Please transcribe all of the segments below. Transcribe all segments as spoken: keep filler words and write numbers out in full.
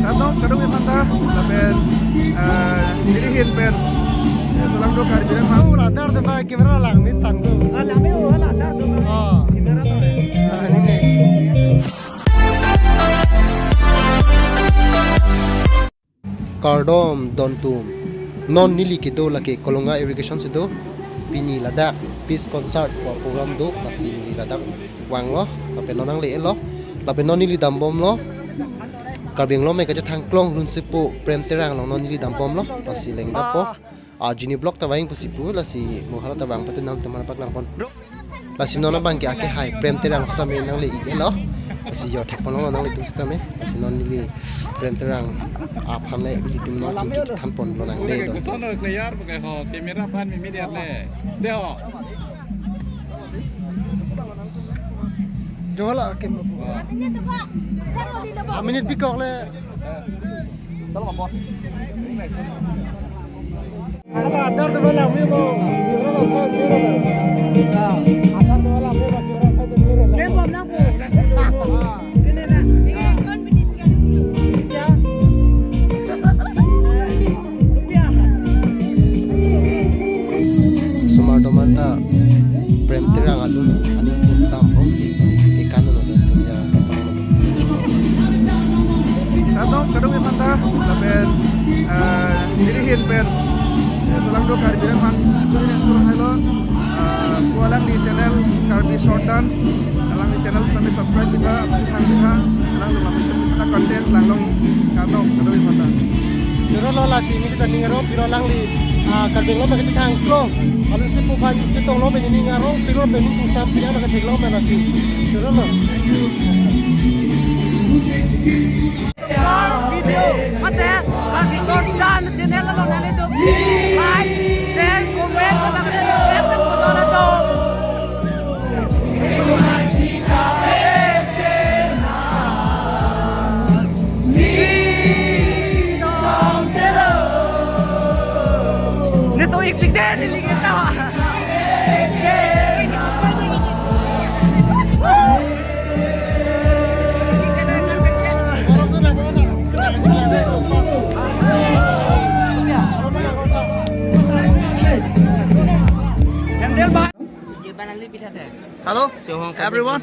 Kardom, kardom aphan ta, lapen, eh, neli ahin pen, eh, solangdo Karbi Riat Hang. Oh, ladar de ba camera langmit tangdo. Ah, langmit, oh, ladar de ba. Ah. Camera lo, eh. Ah, ini nih. Kardom dontum. Non neli kedo lake Kolonga irrigation si do. Pini ladak peace concert pu program do, lasi neli ladak vanglo, lapen non nangle-etlo, lapen non neli dambomlo. Karbi Anglong pen kachethang klong lunsepo Prem Terang along non neli dambomlo, lasi lengdappo. Ah, Genie Vlog ta vang pusi pu, lasi mo hala ta vang patu nangtum aphan paklangpon. Lasi non abang ke akehai Prem Terang sitame nangle-ik-etlo. Lasi jo thekponlonglo nanglitum sitame. Lasi non neli Prem Terang aphan le ilitum non chingki thanponlonang de don. Sono clear bukai ho, camera pan mi media le. De ho. Jola kem. Aminit bikok le. Chalo, boss. Osomar atum anta Prem Terang alun aning pen sam ongsi kekan lo don tum ya. Kardom, kardom aphan ta, lapen, eh, neli ahin pen, eh, solangdo Karbi Riat Hang, aku ini turun halo, eh, ko alangli channel Karbi Short Dance, alangli channel bisa mi subscribe kita, apa chethang kita, alangli bisa bisa contents langlong, kardom, kardom aphan ta. Joro lo lasi neli ta ning arong pilo alangli, ah, Karbi Anglong pen kachethang klong, alun sepo aphan chetong lo pen ning arong pilo pen ning tung sam pilo pen katheklong pen lasi. Joro lo. Video mate, Karbi Short Dance channel along nanglitum like, share, comment, Hello, everyone.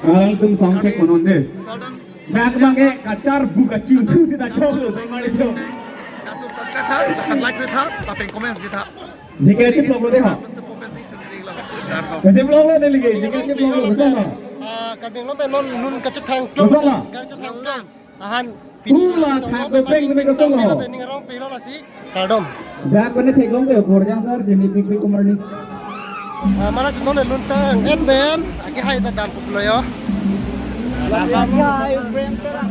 Alangtum sound check konon de. Dak bang ke kachar bu kachingthu sita choklo bang mari tho. Latum subscribe tha, lapen like tha, lapen comments bi tha. Jike chip lo de ha. Kachip lo de lagi, jike chip lo, betul lah. Ah, Karbi Anglong pen non lun kachethang klong. Betul lah. Kachethang klong. Ahan. Ula thak dopeng kami kosong lo. Ning arong pilo lasi. Kardom. Dak pen theklong ke gorjang sar jeni pik pik kumar ni. Ah, mana si non lun tang-et pen, akehai ta dam kuplo yo. Akehai Prem Terang.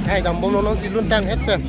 Hai dambom non si lun tang-et pen.